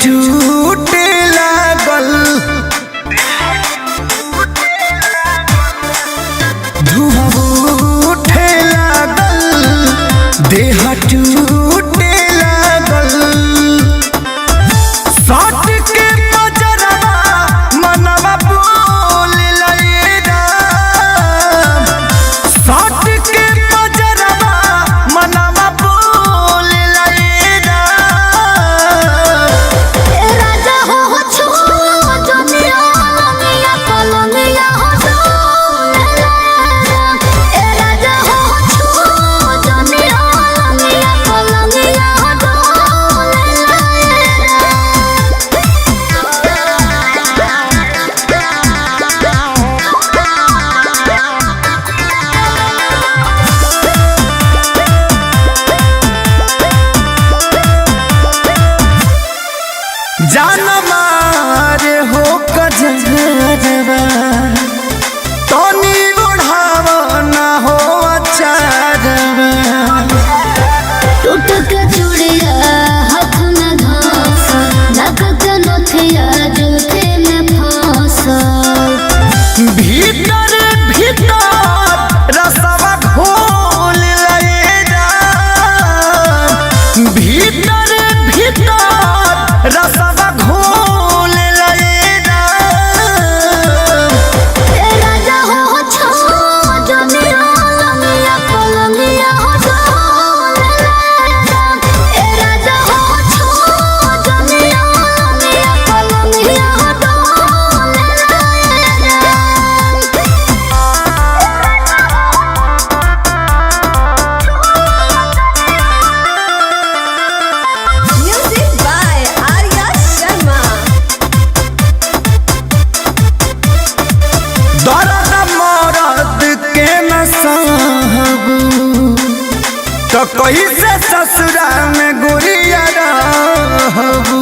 टूटे लागल, धुआं उठे लागल, देह टूटे लागल। साट के बजरवा मनवा बोल लए राम, साट के बजरवा मनवा बोल लए राम। राजा हो दुनिया लंगिया पलंगिया हो ए राजा हो दुनिया लंगिया पलंगिया जान मारे हो कजरवा, तनी ओढ़ावा ना हो अचारवा। टूट के चूड़िया हाथ में घास, नक के नथिया जूते में फांस। भीतर भीतर रसवा घोल लए राम, भीतर भीतर रसवा घोल लए राम। ए राजा हो दुनिया लंगिया पलंगिया हो ए राजा हो दुनिया लंगिया पलंगिया हो। Music by Arya Sharma. दर्द मरद के न सहबू तो कैसे ससुरा में गुड़िया रहबू।